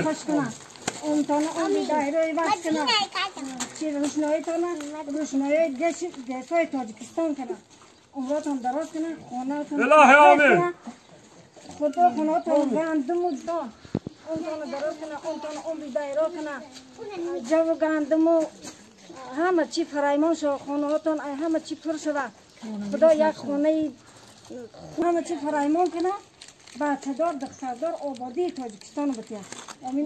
آمین اونتانا اون دایره وقت کنه چی روشنایی تانا روشنایی گسای تاجیکستان کنه عمراتون دراز کنه خونه‌تون الهی آمین خدا خونه‌تون گندم و دان اونتانا دراز کنه اونتانا عمر دایره کنه جو گندم و همه چی فرایمان شو خونه‌تون همه چی پر شوه خدا یک خونه همه چی فرایمان کنه بچه‌دار دختردار آبادی تاجیکستان بتیه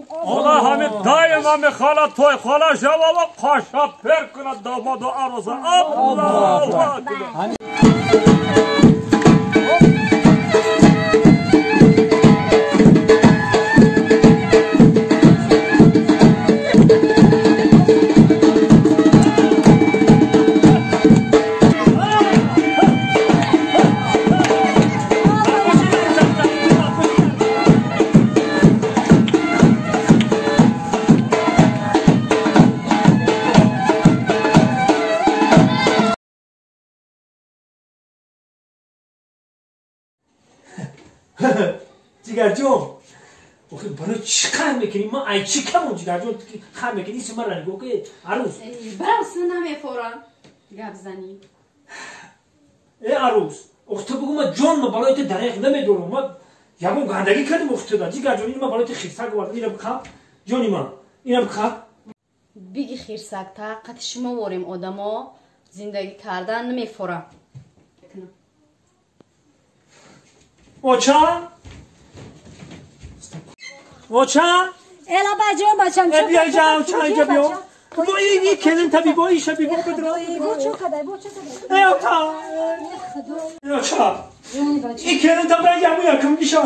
خدا همین دایم همی خاله توی خاله شوا و قاشا پر کند داماد و عروسه الله اکبر جگر جون آخه برای چی خر میکنی؟ ما ای چی کمون جگر جون خر میکنی؟ ایسی من را نگو که عروس برام سن نمیفورم گپ زنی ای عروس آخه تو بگو ما جان ما برای تو دریغ نمیدارم ما یکم گندگی کردیم آخه تو دا جگر جون اینو ما برای تو خیرسک آوردم اینو بخواب جانی من اینو بخواب بگی خیرسک تا قد شما واریم آدما زندگی کردن نمیفورم اوچا اوچا الا بچم بچم بیا اینجا اوچا اینجا بیا با این کلن تبی با این شبی با بدرو بو چو کدای بو چو کدای ای اوچا اوچا این کلن تبی یامو یکم میشه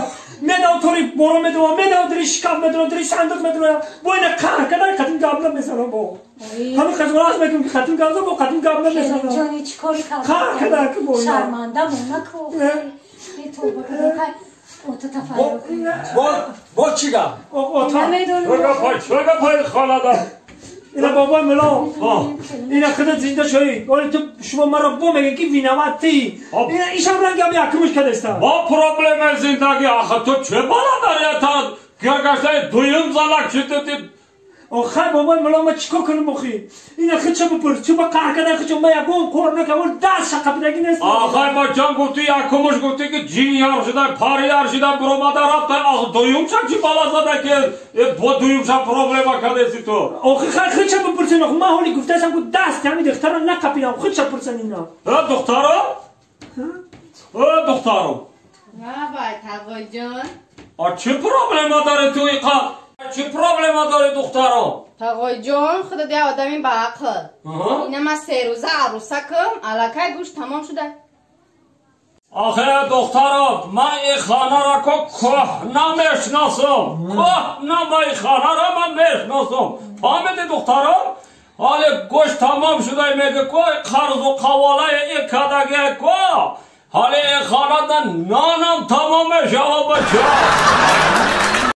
مداو توری برو مداو مداو دری شکاف مداو دری صندوق مداو با این کار کدای قدیم گابلا میزنم با همین خزوراز میگم که قدیم گابلا با قدیم گابلا میزنم جانی چیکار کردی کار کدای که با شرمنده مون نکو با چی گم؟ چرا پای خاله دار؟ اینا بابا ملا اینا خودت زنده شوی ولی تو شما مرا بو میگن که وینواتی اینا ایشم رنگم یکمش کدستا با پروبلم زندگی آخه تو چه بالا داری تا گرگشته دویم زلک شده آخه بابا ملا ما چیکار کنم آخی اینا خود چه بپرس چه با قهر کردن خود چه ما یکم کار نکنم دست شقه نیست آخه ما جان گفتی یکمش گفتی که جین یار شده پاری یار شده برومده رفته آخه دویم شب چی بالا زده که با دویم شب پروبلم کردی تو آخه خود چه بپرسین آخه من حالی گفته هستم که دست همین دخترا نقپیدم خود چه پرسن اینا دخترا؟ دخترا نه بای تقوی جان چه پروبلم داره تو ایقا چه پروبلم داری دخترم؟ تاقای جان خودت یه آدمی با عقل اینه من 3 روزه عروسکم الکی گوش تمام شده آخه دخترم من این خانه را که کهنه میشناسم کهنه من این خانه را من میشناسم فهمیدی دخترم؟ حالا گوش تمام شده میگه که قرض و قواله این کدگه که حالا این خانه دا نانم تمام میشه بچه.